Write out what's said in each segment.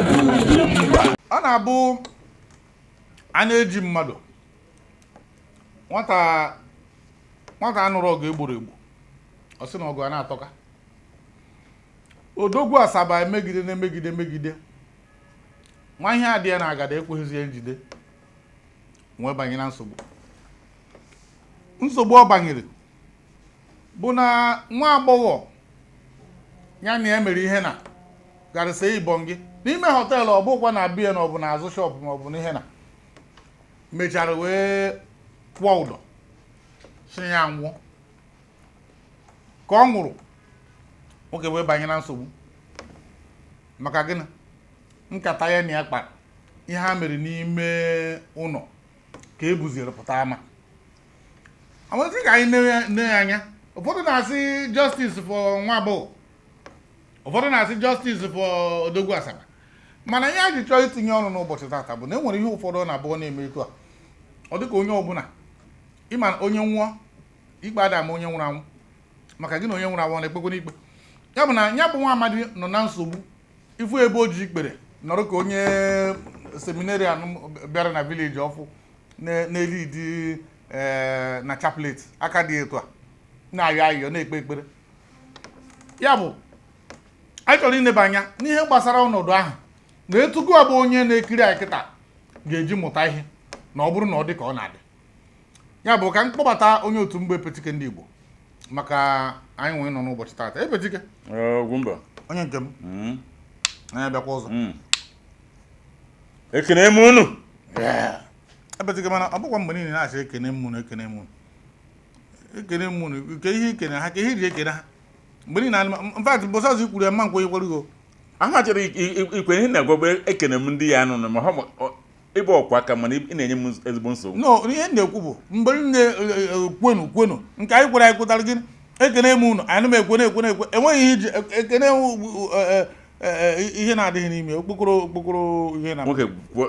bụ Ugwumba. Ọ na-abụ a na-eji mmadụ nwata nwata anụrụ ọgụ egboro egbo, ọ sị na ọgụ a na-atọka. Odogwu Asaba emegide na-emegide megide nwa ihe adị ya na agada ekweghịzi ya njide, wee banye na nsogbu. Nsogbu ọ banyere bụ na nwa agbọghọ ya na ya mere ihe na garịsa ibọn gị n'ime hotel, ọ bụkwa na biya na ọ bụ n'azụ shop ma ọ bụ n'ihe na mechara wee kwụọ ụdọ si ya nwụọ. Ka ọ nwụrụ, nwoke wee banye na nsogbu. Maka gịnị? Nkata ya na ya kpara, ihe ha mere n'ime ụlọ ka e buziere pụta ama. Amazi ka anyị nee ya anya. Ụfọdụ na-asị justice for nwa agbọghọ, ụfọdụ na-asị justice for Odogwu Asaba. Mana ihe a ji chọọ itinye ọnụ n'ụbọchị tata bụ na e nwere ihe ụfọdụ ọ na-abụọ na-eme etu a, ọ dịka onye ọbụla ịma onye nwụọ, ikpe ada ama onye nwụrụ anwụ. Maka gị na onye nwụrụ anwụ ọ na-ekpekwe n'ikpe ya bụ na ya bụ nwa amadi nọ na nsogbu. Ifu ebe o ji ikpere nọrọ ka onye seminarian bịara na village ọfụ na-elidi na chaplet, aka dị etu a na-ayọ ayọ, na-ekpe ekpere. Ya bụ, anyị chọrọ ineba anya n'ihe gbasara ọnọdụ ahụ na etugo bụ onye na-ekiri anyị kịta ga-eji mụta ihe na ọ bụrụ na ọ dị ka ọ na-adị. Ya bụ, ka m kpọbata onye otu mgbe Epetike ndị Igbo maka anyị nwee nọ n'ụbọchị taata. Epetike. Ugwumba. Onye nke m. Anyị abịakwa ọzọ. Ekene m unu. Epetike, mana ọ bụkwa mgbe niile na-achọ ekene m unu, ekene m unu, ekene m unu nke ihe ikene ha ka ihe iji ekene ha mgbe niile. In fact, mbọsị ọzọ ikwuru ya mma nkwenyekwara gị o. Aha chọrọ ikwe ihe na-agwagba. Ekene m ndị ya nụ ma ha ịgba ọkwa aka, mana ị na-enye m ezigbo nsogbu. No, ihe m na-ekwu bụ mgbe niile kwenu kwenu nke anyị kwere, anyị kwetara gịnị? Ekene m unu, anyị m ekwe na-ekwe na-ekwe, enweghị ihe iji ekene ihe na-adịghị n'ime okpokoro okpokoro ihe na Nwoke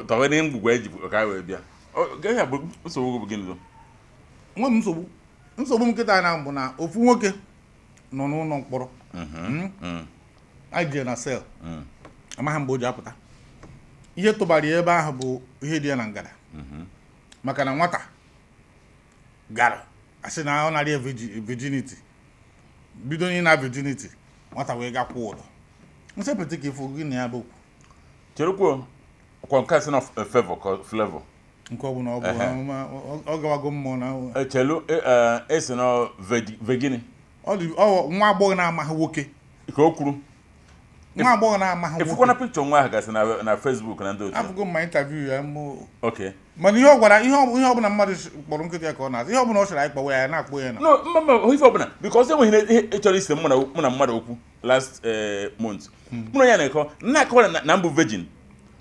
tọwe n'ihe mgbugwe eji ka wee bịa. Gaghị abụ nsogbu bụ gịnị? Nwe m nsogbu. Nsogbu m nkịta na bụ na ofu nwoke nọ n'ụlọ mkpọrọ. Anyị jere na cell, amaghị mgbe o ji apụta. Ihe tụbara ya ebe ahụ bụ ihe dị ya na ngada, maka na nwata gara asị na ọ nara virginity, bido n'ịna virginity nwata wee ga kwụọ ụdọ. Nsepụta ka ịfụ gị na ya bụ okwu. Cherekwuo, kwa nke a sị na Favour ka Flavour? Nke ọ bụla ọ bụ, ọ gawago mmụọ na Echelu esi na vegini. Ọ dị ọ nwa agbọghọ na-amaghị nwoke. Ka o kwuru. Nwa agbọghọ na-amaghị Ịfụkwana nwoke. Pikchọ nwa ahụ gasị na Facebook na ndị otu ya. Afụgo m ma interview ya mụ. Mana ihe ọ gwara, ihe ọbụla mmadụ kpọrọ nkịtị ya ka ọ na-azụ, ihe ọbụla ọ chọrọ anyị kpọwa ya, ya na-akpọ ya na No, mba, mba, ife ọbụla, because enweghị ihe ị chọrọ ise mụ na mmadụ okwu last month. Mụ na ya na-ekọ, na-akọwa na mbụ virgin.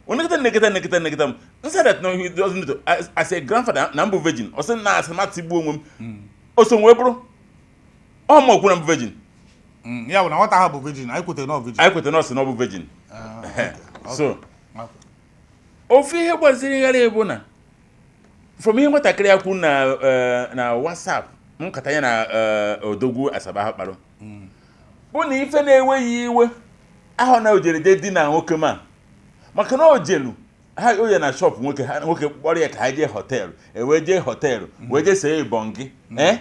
Onekịta nekịta nekịta nekịta m nsị that no, he doesn't need to as a grandfather na mbụ virgin. Ọ sị na asị m atigbuo onwe m o so wee bụrụ ọ ma okwu na mbụ virgin. Ya bụ na nwata ahụ bụ virgin, anyị kwetere na ọ virgin. Anyị kwetara na ọ sị na ọ bụ virgin. Ah, So okay. ofu ihe gbaziri ghara bụ na from ihe nwatakịrị ya kwu na WhatsApp, nkata ya na Odogwu Asaba ha kparụ bụ na ife na-ewe ya iwe ahụ na ojere je di na nwoke, ma maka na ojelu ha oye na shop nwoke ha, nwoke kpọrọ ya ka ha jee hotel, e wee jee hotel wee jee see ibọn gị. Ee,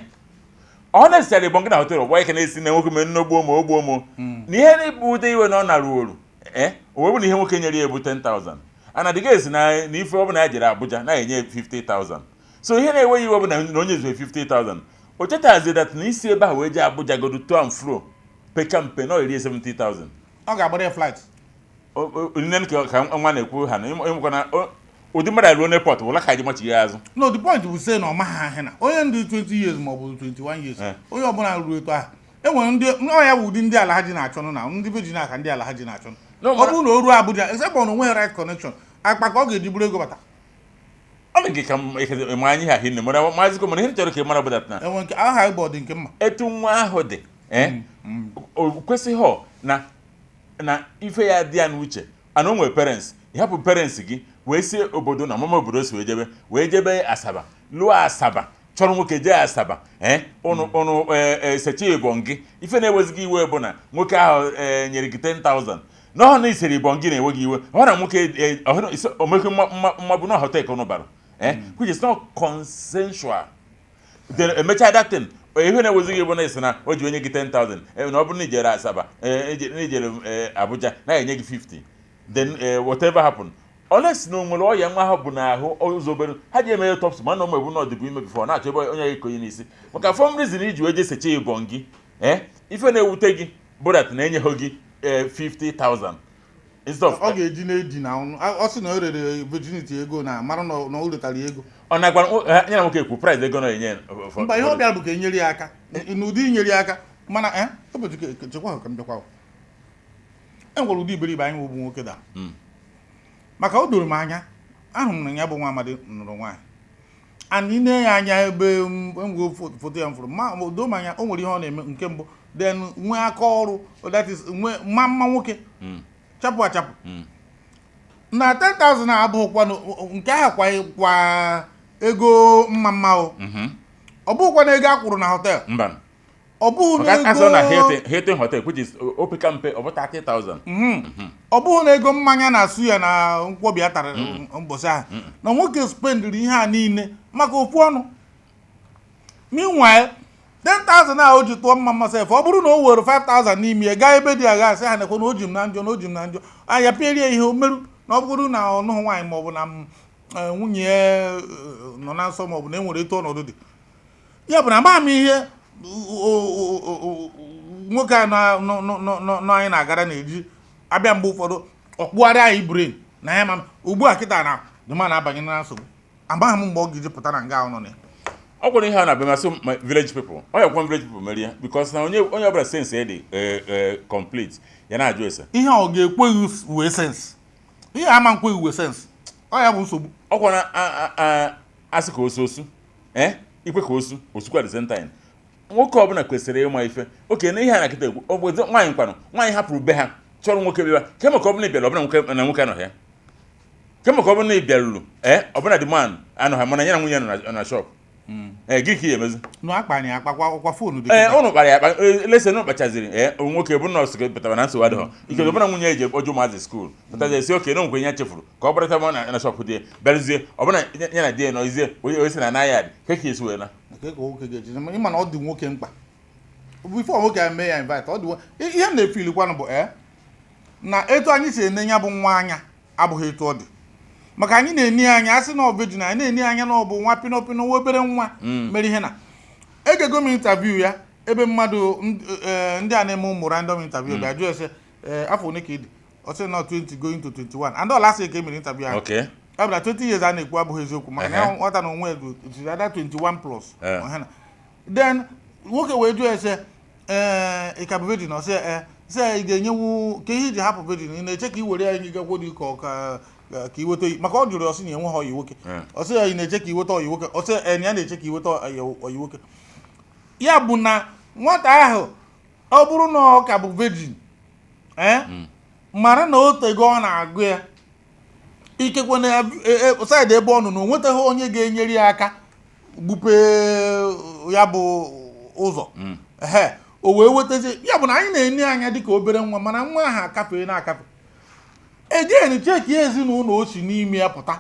ọ na-esichara ibọn gị na hotel, gwa ike na-esi na nwoke mee nnogbuo ma o gbuo m na ihe na-ebu ụdị iwe na ọ nara oru. Ee, o wee bụ na ihe nwoke nyere ya ebu 10,000 ana dịga esi na ife ọ bụla ya jere Abuja na-enye 50,000. So ihe na-ewe ya iwe bụ na onye zue 50,000. O chetazi that na isi ebe ahụ wee jee Abuja godu to and fro peka mpe na ọ eri 70,000. Ọ ga-agbara ya flight. Nne ka nwa na-ekwu ha na ịmụkwa na ụdị mmadụ aruo n'airport wụla ka ji machighi azụ. No, the point bụ say na ọ maghị ahịa na onye ndị 20 years ma ọ bụ 21 years, onye ọbụla ruru etu ahụ, enwere ndị ọ ya bụ ụdị ndị ala ha ji na-achọnụ na ndị virgin ka ndị ala ha ji na-achọnụ. No, Ọ bụrụ na o ruo Abuja, except na o nweghị right connection, akpa ka ọ ga-eji buru ego bata. Ọ dị gị ka ma anyị ha hinne, mana maazịkọ, mana ihe m chọrọ ka ị mara bụ that na Enwe nke aha ịgba ọ dị nke mma. Etu nwa ahụ dị, o kwesịghị na ife ya dị ya n'uche ana o nwere parents. Ịhapụ parents gị wee si obodo na mama obodo si wee jebe Asaba, lụọ Asaba, chọrọ nwoke jee Asaba. Ee, ụnụ ụnụ secha ibọn gị. Ife na-ewezighị iwe bụ na nwoke ahụ nyere gị 10,000. Na ọ na isere ibọn gị na-enwe gị iwe, ọ na nwoke omeke mmabụ na hotel ka ụnụ bara, which is not consensual. Then emechaa that thing, ihe na-ewezi gị bụ na isi na o ji onye gị 10,000, na ọ bụrụ na ijere Asaba, na ijere Abuja, na enye gị 50. Then whatever happen, unless na o nwere ọya nwa ha bụ n'ahụ ụzọ obere ha ji eme autopsy, ma na ụmụ ebu na ọdịbụ ime before na-achọ ebe onye ga-ekonye n'isi maka form reason iji wee je secha ibọn gị. Ife na-ewute gị bụ that na enyeghị gị 50,000 instead of Ọ ga-eji na-edi na ọnụ ọ sị na o rere virginity ego na mara na o retara ego. Ọ na-agwa ya na nwoke ekwu price ego na-enye ya. Mba, ihe ọ bịara bụ ka enyere ya aka n'ụdị inyere ya aka, mana ụbọchị chekwa ka m bịakwa, e nwere ụdị iberibe anyị bụ nwoke da maka o doro m anya. Ahụrụ m na ya bụ nwa amadi nụrụ nwaanyị and ine ya anya ebe m enwego foto ya m fụrụ, ma o doo m anya o nwere ihe ọ na-eme. Nke mbụ, then nwee aka ọrụ, that is nwee mma mma nwoke chapụ achapụ na 10,000 a abụghịkwa nke ahụ kwa kwa ego mma mma o. Ọ bụghịkwa na ego a kwụrụ na hotel. Mba. Ọ bụghị na Maka asọ na ego Hilton Hotel, which is opeka mpe ọ bụ 30,000. Ọ bụghị na ego mmanya na-asụ ya na nkwọbi a tara mbọsị ahụ na nwoke spendịrị ihe a niile maka ofu ọnụ. Meanwhile, 10,000 a o ji tụọ mma mma sef, ọ bụrụ na o were 5,000 n'ime ya gaa ebe dị agha, asị ha nekwe na o ji m na njọ, na o ji m na njọ anya pịarie ihe o meru, na ọ bụrụ na ọ nụghị nwaanyị maọbụ na m nwunye ya nọ na nsọ maọbụ na e nwere etu ọnọdụ dị ya, bụ na amaghị m ihe nwoke a nọ anyị na-agara na-eji abịa. Mgbe ụfọdụ ọkpụgharị anyị brain na ya, ma ugbu a kịta na dịma na-abanye na nsogbu, amaghị m mgbe ọ ga-eji pụta na nga ahụ nọ na ya. Ọ gwara ihe a na-abịa masị ma village people, ọ yakwa village people merie because na onye onye ọbụla sense dị complete ya na-ajụ ese. Ihe a ọ ga-ekweghị wee sense, ihe ama nkweghị wee sense, ọ ya bụ nsogbu. Ọ na asị ka osu osu ikwe ka osu osukwa at the same time. Nwoke ọbụla kwesịrị ịma ife oke na ihe a na-akịta ekwu obodo nwaanyị kwanụ nwaanyị hapụrụ be ha chọrọ nwoke bịa kemgbe ka ọ bụla ị bịara, ọbụla nwoke na nwoke anọghị ya, kemgbe ka ọ bụla ị bịaruru ọbụla the man anọghị, mana ya na nwunye nọ na shop, gị ka ị emezi? Nụ akpa anyị akpakwa ọkwa phone dị. Ee, ụnụ kpara ya akpa lese na kpachaziri nwoke bụ nọọsụ ka pụtara na nsogbu adịghọ ike, ọbụna nwunye eji ọjụ ụmụazị school pụtazi esi oke na nkwe ya chefuru ka ọ gbarịta na shop di ya bịarụzie, ọbụna ya na di ya nọzie, onye onye si na anaghị adị ka esi wee na nke ka nwoke ga-eji ịma na ọ dị nwoke mkpa before nwoke a mee ya invite. Ọ dị ihe m na-efilikwanụ bụ na etu anyị si ene ya bụ nwa anya abụghị etu ọ dị, maka anyị na-eni anya asị na ọ virgin, anyị na-eni anya na ọ bụ nwa pino pino, nwa obere nwa mere ihe na egego m interview ya ebe mmadụ ndị a na-eme ụmụ random interview bịa jụọ ese afọ one ka ị dị, ọ sị na 20 going to 21, and ọ lasị ka e mere interview ahụ. Ọ bụ na 20 years a na-ekwu abụghị eziokwu, maka na ya nwata na onwe ya dị ada 21 plus. Ọhena. Then nwoke wee jụọ ese ị ka bụ virgin? Ọ sị ee. Sị ya, ị ga-enyewu ka ihe iji hapụ virgin? Ị na-eche ka ị were ya nye gakwo dị ka ọ ka ka ị weta oyi? Maka ọ jụrụ, ọ sị na enweghị ọyị nwoke. Ọ sị ya, ị na-eche ka ị weta ọyị nwoke? Ọ sị ee, na ya na-eche ka ị weta ọyị nwoke. Ya bụ na nwata ahụ, ọ bụrụ na ọ ka bụ virgin, mara na o tego ọ na-agụ ya, ikekwe na side ebe ọ nọ na o nwetaghị onye ga-enyere ya aka gbupe ya bụ ụzọ ehe o wee wetazie ya. Bụ na anyị na-enye anya dịka obere nwa, mana nwa ahụ akafee na-akafe. Again, cheki ezinụlọ o si n'ime ya pụta,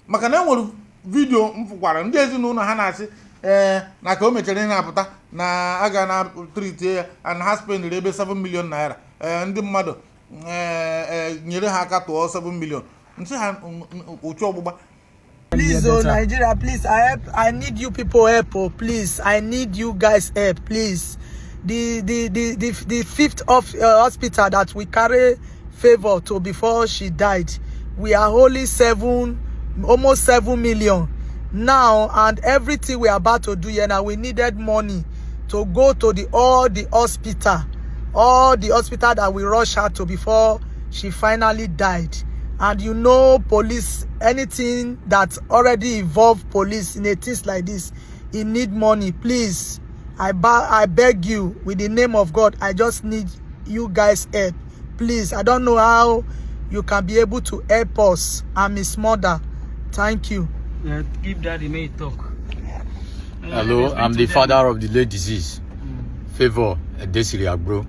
maka na e nwere video m fụkwara ndị ezinụlọ ha na-asị ee na ka o mechara na-apụta na aga na treat ya and ha spendịrị ebe 7 million naira, ndị mmadụ ee ee nyere ha aka tụọ 7 million nsị ha ụchụ ọgbụgba. Please, oh Nigeria, please, I help. I need you people help, oh please. I need you guys help, please. The fifth of hospital that we carry favor to before she died, we are only seven, almost 7 million now, and everything we are about to do here now, we needed money to go to the all the hospital that we rush her to before she finally died. And you know police, anything that already involve police in a things like this, e need money. Please, I beg you with the name of God, I just need you guys help, please. I don't know how you can be able to help us. I'm his mother. Thank you. Give daddy may he talk. Hello, Explain I'm to the them. Father of the late deceased, Favor Edesiri Agbro.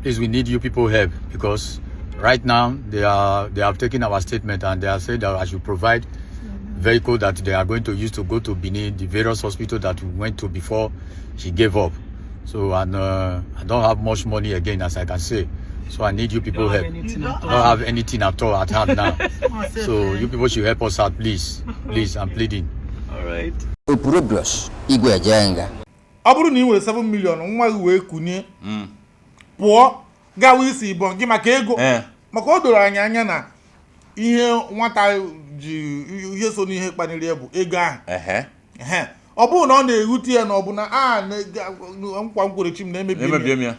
Please, we need you people help because Right now, they have taken our statement and they have said that I should provide vehicle that they are going to use to go to Benin, the various hospitals that we went to before she gave up. So, and I don't have much money again, as I can say. So I need you people Don't have help. anything You at don't all. Don't have anything at all at hand now. So you people should help us out, please. Please, I'm pleading. All right. Opurobios Igwe Ejenga. Ọ bụrụ na ị nwere 7 million, nwa gị wee kunie pụọ gawa isi ibọn gị maka ego, maka o doro anyị anya na ihe nwata ji ihe so n'ihe kpaniri ya bụ ego ahụ. Ehe. Ọ bụrụ na ọ na-ewute ya na ọ bụ na a nkwa nkwere chi m na-emebi Emebie m ya.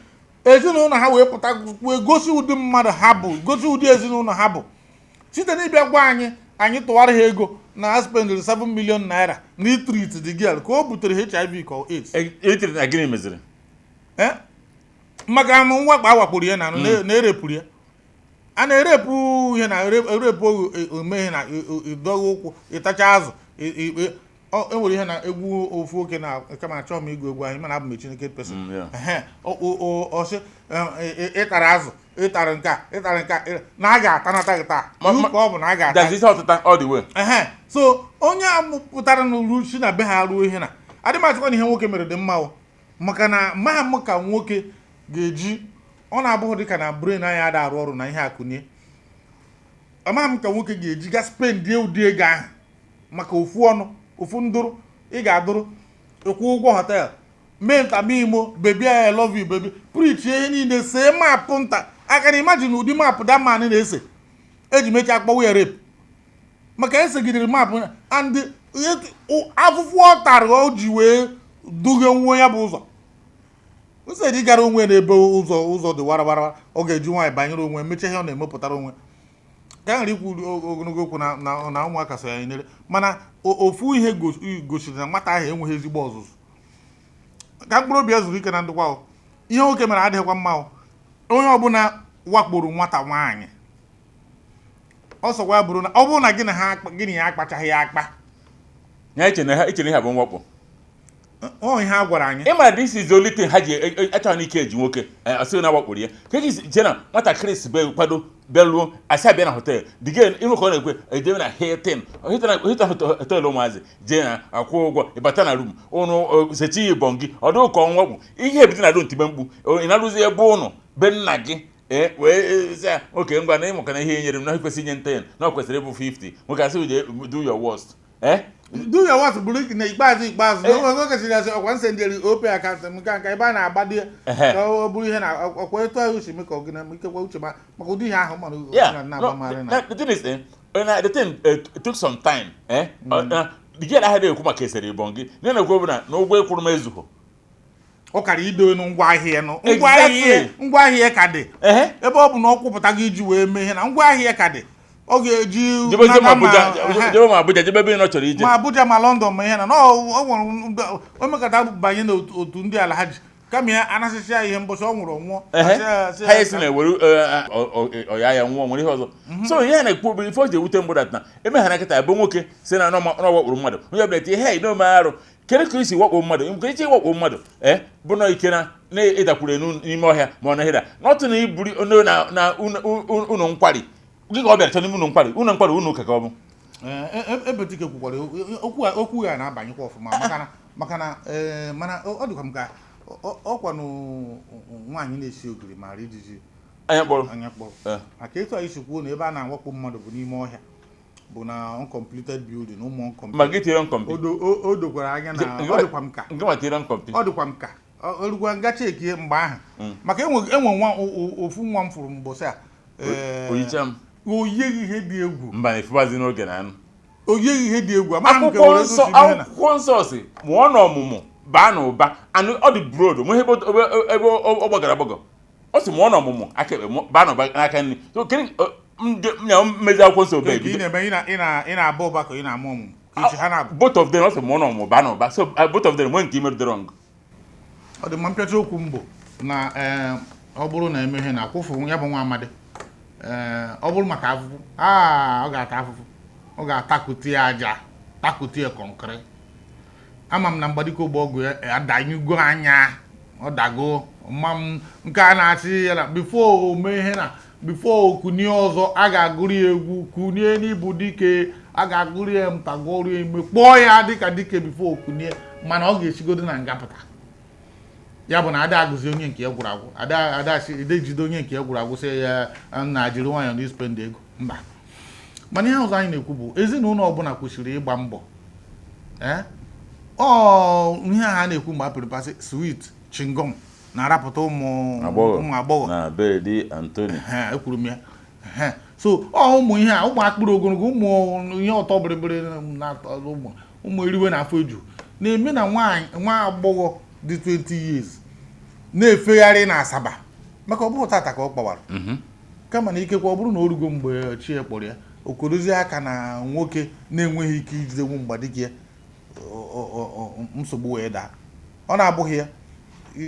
Ezinụlọ ha wee pụta wee gosi ụdị mmadụ ha bụ, gosi ụdị ezinụlọ ha bụ site n'ịbịa gwa anyị, anyị tụwara ha ego na a spendịrị 7 million naira na itreat the girl ka o butere HIV ka ọ AIDS. Etiri na gịnị meziri? Eh? Maka anụ mwakpo a wakporo ya na anụ na-erepụrụ ya, a na-erepụ ihe na erepụ ome ihe na ịdọghị ụkwụ ịtacha azụ. Enwere ihe na egwu ofu oke na kama achọghị m ịgụ egwu anyị, mana abụ m Chineke person. Ehe, ọ sị, ịtara azụ, ịtara nke a, ịtara nke a, na a ga-atanata gị taa. Iwu ka ọ bụ na a ga-ata. That's ihe ọtụta all the way. Ehe, so onye a pụtara n'uru si na be ha ruo ihe na adị m achịkwa na ihe nwoke mere dị mma o, maka na maha m ka nwoke ga-eji ọ na-abụghị dịka na brain anyị ada arụ ọrụ na ihe akụnye. Amaghị m ka nwoke ga-eji ga spendie ụdị ego ahụ maka ofu ọnụ, ofu ndụrụ ị ga-adụrụ, ịkwụ ụgwọ hotel, mee nta mee imo, "Baby, I love you, baby," preach ihe niile, see map nta aka na imagine ụdị map that man na-ese eji mechaa kpọwa ya rape, maka esegidere map and afụfụ ọ tara o ji wee dughie nwa ya bụ ụzọ nsedi gara onwe n'ebe ụzọ ụzọ dị warawara. Ọ ga-eji nwaanyị banyere onwe, mechaa ihe ọ na-emepụtara onwe ka a ghara ikwu ogologo okwu na ụmụaka so ya nyere. Mana ofu ihe gosiri na nwata ahụ enweghị ezigbo ọzụzụ, ka mkpụrụ obi ya zuru ike na ndụkwa o. Ihe nwoke mere adịghịkwa mma o. Onye ọbụla wakporo nwata nwaanyị, ọ sọkwa ya bụrụ na ọ bụrụ na gị na ha gị na ya akpachaghị ya akpa. Ya iche na ha iche na ihe a bụ mwakpo. Ọ ihe a gwara anyị. Ị mara, this is the only thing ha ji achọghị n'ike eji nwoke asị na wakporo ya ka eji jee na nwatakịrị si be kwado bịaruo, asị abịa na hotel the girl ịhụ ka ọ na-ekwe ejebe na Hilton, Hilton hotel ụmụazị jee na akwụ ụgwọ ịbata na room ụnụ sechi ya ibọn gị ọ dịghị ka ọ nwakpo ihe ebido na room tibe mkpu ị na-arụzi ebe ụnụ be nna gị ee wee sị ya oke ngwa na ịmụka na ihe e nyere m na kwesịrị inye 10 na ọ kwesịrị ịbụ 50. Nwoke asị je do your worst ee. Do your worst bụrụ na ikpeazụ ikpeazụ na onwe kwesịrị asị ọkwa nsị ndị ope account m nke nka ebe a na-agbado ya ka ọ bụrụ ihe na ọkwa etu ahụ si mee ka ọ gị na ikekwe uche ma maka ụdị ihe ahụ mana na-agbamarị na the thing is, na the thing it took some time. The girl ahụ na-ekwu maka esere ibọn gị na na-ekwu bụ na ụgwọ ịkwụrụ m ezughị. Ọ kara idowe ngwa ahịa ya nụ ngwa ahịa ngwa ahịa ka dị ebe ọ bụ na ọ kwụpụta gị iji wee mee ihe na ngwa ahịa ka dị, ọ ga-eji jebe ma Abuja, jebe ma Abuja, jebe ebe ị nọ chọrọ ije. Ma Abuja ma London ma ihe na ọ nwere o mekọta banye n'otu ndị ala ha ji kama ya anasịsị ya ihe mbọchị ọ nwụrụ nwụọ. Ha esi na-ewere ọya ya nwụọ nwere ihe ọzọ. So ihe a na-ekwu bụ ife o ji ewute mbụ that na eme ha na nkịta ebe nwoke si na ọ wakporo mmadụ, onye ọbụla etinye hey n'ome arụ. Kedu ka isi wakpo mmadụ nke iche wakpo mmadụ ee bụ na ike na ịdakwuru n'ime ọhịa ma ọ na hịda n'otu na iburi na ụlọ nkwari gị ka ọ bịara chọ n'ime ụlọ nkwari, ụlọ nkwari, ụlọ ụka ka ọ bụ. Ebetike kwukwara okwu ya na-abanyekwa ọfụma maka na mana ọ dịkwa m ka ọkwanụ nwaanyị na-esi ogiri mara ijiji anya kpọrọ. Anya kpọrọ maka etu anyị si kwuo na ebe a na-awakpo mmadụ bụ n'ime ọhịa, bụ na uncompleted building ụmụ uncompleted. Ma gị tinyere nkọmpi. O dokwara anya na ọ dịkwa m ka nke ma tinyere nkọmpi. Ọ dịkwa m ka orugwa nga chekie mgbe ahụ maka enwe nwa ofu nwa m fụrụ mbọsị a. Oyicha m. Oyighị ihe dị egwu. Mba na-efubazi n'oge na anụ. Oyighị ihe dị egwu. Amaghị m ka Akwụkwọ were nsọ esi mee na akwụkwọ nsọ si mụọ na ọmụmụ baa n'ụba anụ ọ dị broad nwe ebe ebe ọ gbagara agbagọ. Ọ sị mụọ na ọmụmụ aka ekpe baa n'ụba n'aka nri. So kedu nya mmezi akwụkwọ nsọ Nke ị obe na-eme ị na-aba ụba ka ị na-amụ ọmụmụ ka iche ha na-abụ. Both of them. Ọ sị mụọ na ọmụmụ baa n'ụba, so both of them nwee nke ime dị wrong. Ọ dị mma. Mpịacha okwu m bụ na ọ bụrụ na emeghe na akwụfụ ya bụ nwa amadi, ọ bụrụ maka afụfụ ọ ga-ata afụfụ, ọ ga-atakute ya aja, takute ya concrete. Ama m na mgbadike ogbe ọgwụ ya adanyụgo anya, ọ dago mma m nke a na-achị ya na before o mee ihe na Before okunie ọzọ, a ga-agụrụ ya egwu kunie n'ịbụ dike, a ga-agụrụ ya ntagọrụ ya ime, kpọọ ya dịka dike before okunie. Mana ọ ga-esigodo na nga pụta. Ya bụ na ada agụzi onye nke ya gwụrụ agwụ, ada ada asị ede jide onye nke ya gwụrụ agwụ, sị ya na jiri nwayọọ na ispend ego. Mba. Mana ihe ọzọ anyị na-ekwu bụ, ezinụlọ ọbụla kwesịrị ịgba mbọ. Ee, ọ ihe a na-ekwu mgbe apịrị pasị sweet chewing gum na-arapụta ụmụ agbọghọ. Ụmụ agbọghọ. Na be di Anthony. Ehe, ekwuru m ya. Ehe. So ọ ụmụ ihe a, ụmụ akpịrị ogologo, ụmụ ihe ọtọ bịrịbịrị na-atọ, ụmụ eriwe na afọ eju na-eme na nwaanyị, nwa agbọghọ dị 20 years na-efegharị na Asaba, maka ọ bụghị tata ka ọ kpawara, kama na ikekwe ọ bụrụ na o rugo mgbe chi ya kpọrọ ya, okorozie aka na nwoke na-enweghị ike ijidenwu mgbadike ya, nsogbu wee daa. Ọ na-abụghị ya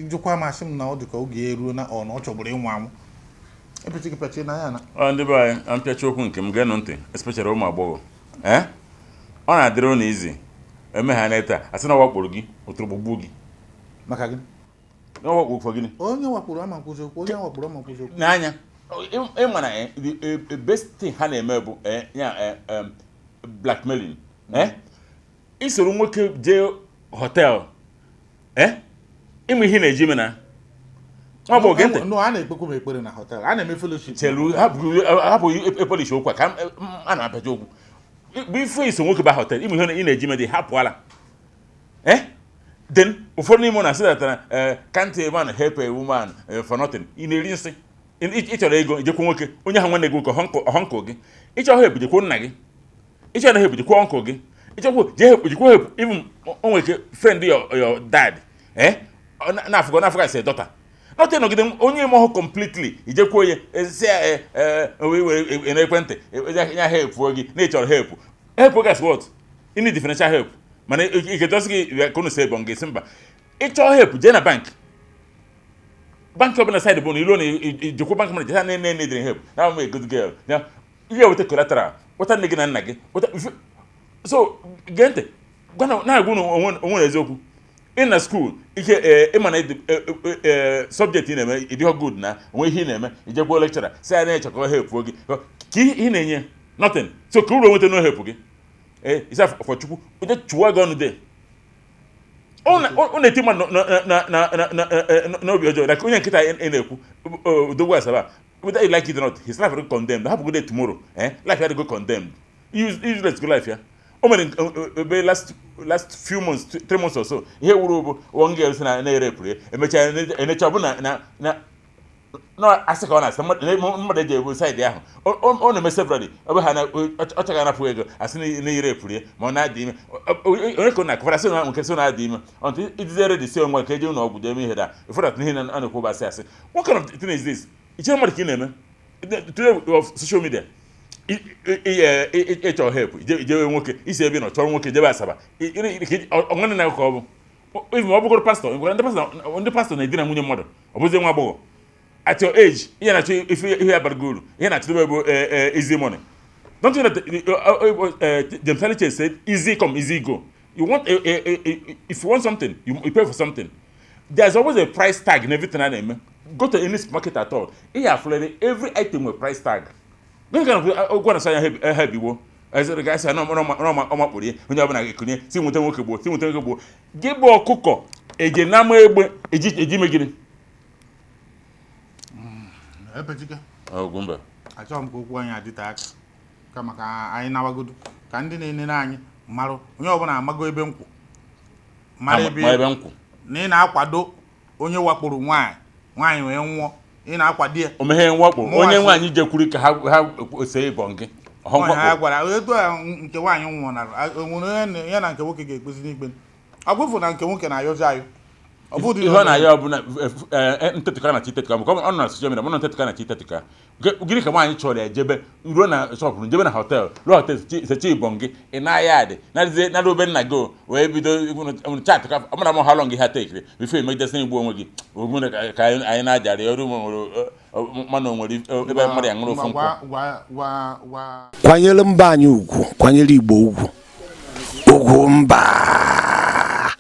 jụkwa masị m na ọ dị ka oge eruo na ọ na ọ chọburu ịnwụ anwụ, epechikịpechi na ya na Ọ ndị be anyị na mpịachi okwu nke m, geenụ ntị, especially ụmụ agbọghọ. Ee, ọ na-adịrị ụnụ izi eme ha neta asị na ọ wakporo gị, ụtụrụ gbuo gị. Maka gịnị? Na ọ wakporo gịnị? Onye wakporo ama nkwụzi okwu, onye wakporo ama nkwụzi okwu. N'anya ịma na the best thing ha na-eme bụ ya blackmailing. Isoro nwoke jee hotel, ịmụ ihe ị na-eji ime na nwa agbọghọ, gee ntị. No, a na-ekpekwa m ekpere na hotel, a na-eme fellowship. Chelu, hapụ epolish okwu a ka a na-apịacha okwu bụ ife. Iso nwoke ba hotel, ịmụ ihe ị na-eji ime dị hapụ ala. Then ụfọdụ n'ime na asị that can't a man help a woman for nothing? Ị na-eri nsị. Ị chọrọ ego, ijekwa nwoke onye ahụ nwanne gị nwoke, ọhọnkụ gị. Ịchọ help, jekwa nna gị. Ịchọ na help, jekwa uncle gị. Ịchọkwa jee help, jekwa help even o nwere ike friend your dad. Ọ na-afụgo as a daughter, not nọgide onye ime ọhụ completely, ijekwa onye si ya wee n'ekwentị ya help gị na ị chọrọ help. Help gị as what? You need financial help, mana ike dosi gị ka unu si ebe ọ ga-esi mba. Ịchọ help, jee na bank. Bank ọbụla side bụ na iruo na ijekwa bank manager ha na na help na I'm a good girl ya, ihe weta collateral, weta nne gị na nna gị weta. So gee ntị, gwa na-agwa unu onwe na eziokwu. Ị na school ike ịma na subject ị na-eme ịdịghọ good na onwe ihe ị na-eme, ijekwuo lecturer si ya na-echọ ka ọ help gị, ka ihe ị na-enye nothing. So ka uru onweta no help gị, isa for Chukwu onye chụwa gị ọnụ de ọ na-eti mmadụ n'obi ọjọọ, like onye nkịta ị na-ekwu, Odogwu Asaba. Whether you like it or not, his life will condemned. Hapụgode tomorrow, life ya go condemned, useless go life ya. O mere ebe last few months, 3 months or so, ihe wuru bụ one girl si na na-erepụrụ ya, emechaa enecha ọ bụ na na asị ka ọ na-asị mmadụ eji ebu side ahụ. Ọ na-eme severally. Ọ bụ ha na ọ chọghị anapụ ego, asị na irepụrụ ya ma ọ na-adị ime. Onye ka ọ na-akọfara sị na nke so na-adị ime until idize ready si onwe ka eje ụlọ ọgwụ jee mee ihe da ụfọdụ atụ ihe a na-ekwu bụ asị asị. What kind of thing is this? Ichere mmadụ ka ị na-eme today of social media, ịchọ help, ijewe nwoke isi ebe ị nọ chọrọ nwoke jebe Asaba ọnwanne na ka ọ bụ even ọ bụgoro pastọ. Ndị pastọ na-edina nwunye mmadụ. Ọ bụzie nwa agbọghọ at your age, ihe na-achọ ife ihe abalị gị uru, ihe na-achọdobe bụ easy money. Don't you know that James Aliche said, "Easy come, easy go"? You want a, if you want something, you pay for something. There's always a price tag in everything a na-eme. Go to any supermarket at all, ihe afụlere every item with price tag. Gịnị ka ụgwọ na-asa anya ha bigbo ezere gasị na ọmakpụrụ ya, onye ọbụla ga-ekunye si nweta nwoke gboo, si nweta nwoke gboo gị bụ ọkụkọ eje n'ama egbe eji ime gịnị? Epechike. Ogwumba. Achọghị m ka okwu anyị adịte aka, kama ka anyị nawagodo ka ndị na-enere anyị marụ. Onye ọbụla amago ebe nkwụ mara ebe ma ebe nkwụ na ị na-akwado onye wakporo nwaanyị, nwaanyị wee nwụọ, ị na-akwado ya. O meghe mwakpo. Mụnwa onye nwaanyị jekwuru ka ha see ịbọ gị ọhọ nwaanyị ha mwakpo. Gwara etu a nke nwaanyị nwụnara, onwere onye ya na nke nwoke ga-ekpezi n'ikpe agwụfụ na nke nwoke na-ayọzi ayọ. Ọ bụ ihe ọ na-ayọ bụ na ntetụka na chi tetụka, maka ọ nọ na social media, mụ na ntetụka na chi tetụka. Gịnị ka nwaanyị chọrọ ya jebe ruo na shop, jebe na hotel, ruo hotel sechi ịbọ gị, ị na-aya adị narịzie nara obe nna gị o, wee bido chat ka ọ mara m how long ha tekiri before emegidesi igbu onwe gị. Ogbu na ka anyị na-ajarị ọrụ nwere mmanụ, nwere ebe mmadụ ya ṅụrụ ofu nkwụ. Gwa gwa gwa gwa. Kwanyere mba anyị ugwu, kwanyere Igbo ugwu, ugwu mba.